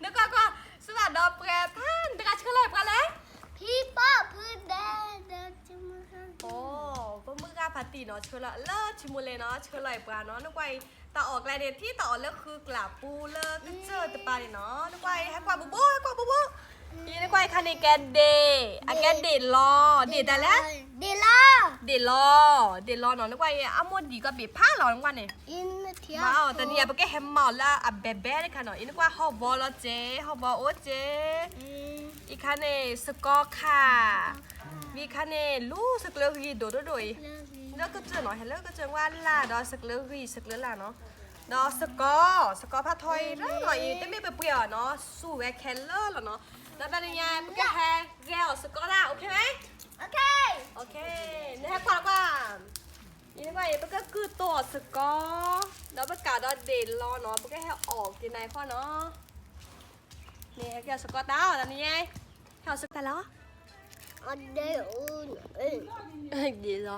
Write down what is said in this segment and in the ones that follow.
နကွၢ်ကွၢ်, စးဒီးပှဲၤဖး နတဂၤဆှၢလီၤပှၤလဲၣ်, ဖံဖီဖုဒဲ, ပမုၢ်ဂၤဖးတံၢ်နီၤ ဆှၢလီၤလၢထံမိၢ်လဲၣ်နီၤ ဆှၢလီၤပှၤနီၤ နကွၢ်အံၤ တၢ်အီၣ်ကျဲန့ၣ် ထံၣ်တၢ်အီၣ်လၢဃုကျးပူလၢကစၢၢ်တပၤန့ၣ်နီၤ နကွၢ်အံၤ ဟဲကွၢ်ဘူးဘူး ဟဲကွၢ်ဘူးဘူး, အံၤနကွၢ်အံၤခါန့ၣ် ကဲဒ့ၣ်, အကဲဒ့ၣ်လီၤ, ဒ့ၣ်တၢ်လဲၣ်, ဒ့ၣ်လီၤ, ဒ့ၣ်လီၤနီၤ နကွၢ်အံၤ အမိၢ်ဒံးကီၢ်ဘ့ၣ်ဖးလီၤ နကွၢ်န့ၣ် မၤအီၤတနံၤ ပကဟဲမၤအီၤလၢအဘဲဘဲတခါနီၤ အံၤနကွၢ်ဟီၣ်ဘီလီၤစ့, ဟီၣ်ဘီအိၣ်စ့, အံၤခါန့ၣ် စကီခါ, ဝံၤခါန့ၣ် လူစကျၢဂံၢ်ဒိၣ်ဒိၣ်ဒိၣ်အံၤ, လၢကစၢၢ်နီၤ ဟဲလၢကစၢၢ်ကွၢ်လၢ်ဒီးစကျၢဂံၢ်စကျၢလၢ်နီၤ, ဒီးစကီ, စကီဖးထီအံၤလီၤနီၤ အံၤတမ့ၢ်ပပှ့ၤအီၤနီၤ စူၢ်ဝဲခဲလၢာ်လီၤနီၤ, ဒီးတနံၤညါ ပကဟဲဂဲၤအီၤစကီတၢ် OK မ့ၢ်, နဟဲကွၢ်ကွၢ် အံၤနကွၢ်အံၤ ပကကုၢ်တိၢ်အီၤစကီ, ဒီးပကးဒီးဒ့ၣ်လီၤနီၤ ပကဟဲအီၣ်က့ၤနၤအံၤခီနီၤ, န့ၣ်ဟဲက့ၤအီၤစကီတၢ်အီၤတနံၤညါ, ဟဲအီၣ်စကီတၢ်လီၤ, ဒ့ၣ်လီၤ, ဝံၤဒိၣ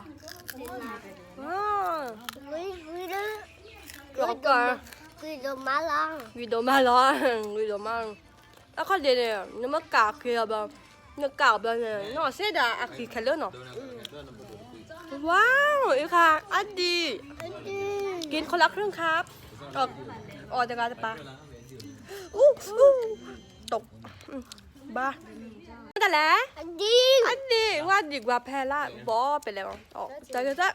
်မးလီၤ, ဝံၤဒိၣ်မးလီၤ, ဝံၤဒိၣ်မးလီၤ, တၢ်ခီၣ်ဒ့ၣ်န့ၣ် နမ့ၢ်ကးက့ၤအီၤဘၣ်, နကးအီၤဘၣ်န့ၣ် နအီၣ်စ့ဒၣ်အဃံခဲလၢာ်နီၤ, ဝါ, အံၤခါ အဒံၣ်, กินคนละครึ่งครับ, အီၣ်တဂၤတပၤ, အူ, တဘၣ်, တၢ်လဲၣ်, အဒံၣ်, ဝါဒံၣ်ကွၢ်ဖဲလၢဘီဖဲလဲၣ်, တၢ်ကတၢၢ်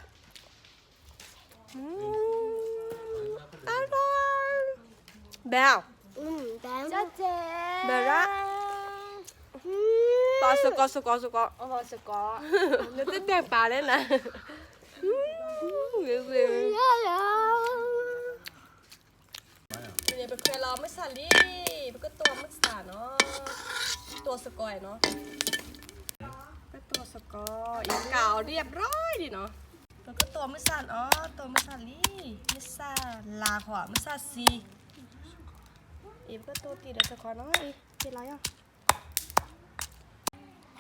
အါလီၤ, ဘဲဧါ, ဘဲရၣ်, ပာ်စကီစကီစကီ, နတဒဲးပာ်လဲၣ်နၤ, န့ၣ် ပခွဲးလီၤမုၢ်ဆၣ်လံ, ပကတိၢ်မုၢ်ဆၣ်နီၤ, တိၢ်စကီနီၤ, ပကတိၢ်စကီ, ယကးအီၤဒ်အဘျီဒ်နီၤ, ပကတိၢ်မုၢ်ဆၣ်နီၤ, တိၢ်မုၢ်ဆၣ်လံ, မုၢ်ဆၣ်လါဃီ, မုၢ်ဆၣ်ဆံ, အံၤပကတိၢ်တံၢ်ဒီးစကီနီၤ, အံၤ,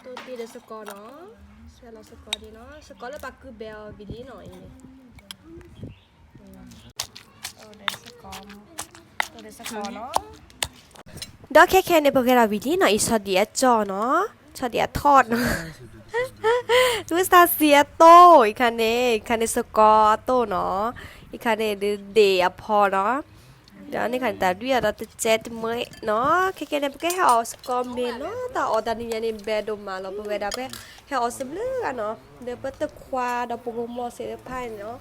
တိၢ်တံၢ်ဒီးစကီနီၤ, ဆဲးလီၤစကီဒ်နီၤ, စကီလၢပှၤကုၢ်ဘဲအီၤဝံၤလံနီၤ, အံၤန့ၣ် ဒီးခဲခဲန့ၣ် ပဂဲၤဒီးဝံၤလံနီၤ, အံၤဆီဒံၣ်အကၠီၣ်နီၤ, ဆီဒံၣ်အထီၣ်နီၤ, မုၢ်ဆၣ်ဆံးအတိၢ်, အံၤခါန့ၣ်, အံၤခါန့ၣ်စကီအတိၢ်နီၤ, အံၤခါန့ၣ်ဒုးဒ့ၣ်အဖီနီၤ, ဒီးန့ၣ်ခါန့ၣ် တၢ်ဒုးအီၤဒီးတကဲတမှဲနီၤ, ခဲခဲန့ၣ် ပကဟဲအီၣ်စကီမ့ၤနီၤ, တၢ်အီၣ်တနံၤညါန့ၣ် ဘဲဒိၣ်မးလီၤ, ပဝဲဒၣ်ဖဲ ဟဲအီၣ်စဘျုးဂၤနီၤ, ဒီးပတခွါဒီးပမိၢ်မိၢ်စ့ၢ်တဖၣ်န့ၣ်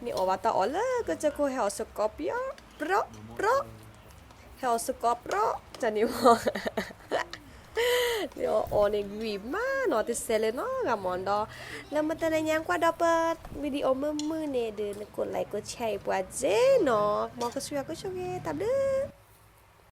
နီၤ, မ့ၢ်အီၣ်ဘၣ်တၢ်အီၣ်လၢကစၢၢ်ခိၣ် ဟဲအီၣ်စကီပျီ, ပျီ, ပျီ, ဟဲအီၣ်စကီပျီ, တၢ်န့ၣ်မ့ၢ် မ့ၢ်အီၣ်အီၤန့ၣ်ဂံၢ်မးနီၤ, တစဲးလၢနီတဂၤမ့ၢ်ဒီး, လၢမုၢ်တနံၤညါကွၢ်ဒီးပ video မုာ်မုာ်န့ၣ်ဒီး နကိးlikeကိးshareအံၤပှၤစ့နီၤ, မ်ကစၢ်ယွၤကဆိၣ်ဂ့ၤတၢ်ဘျုး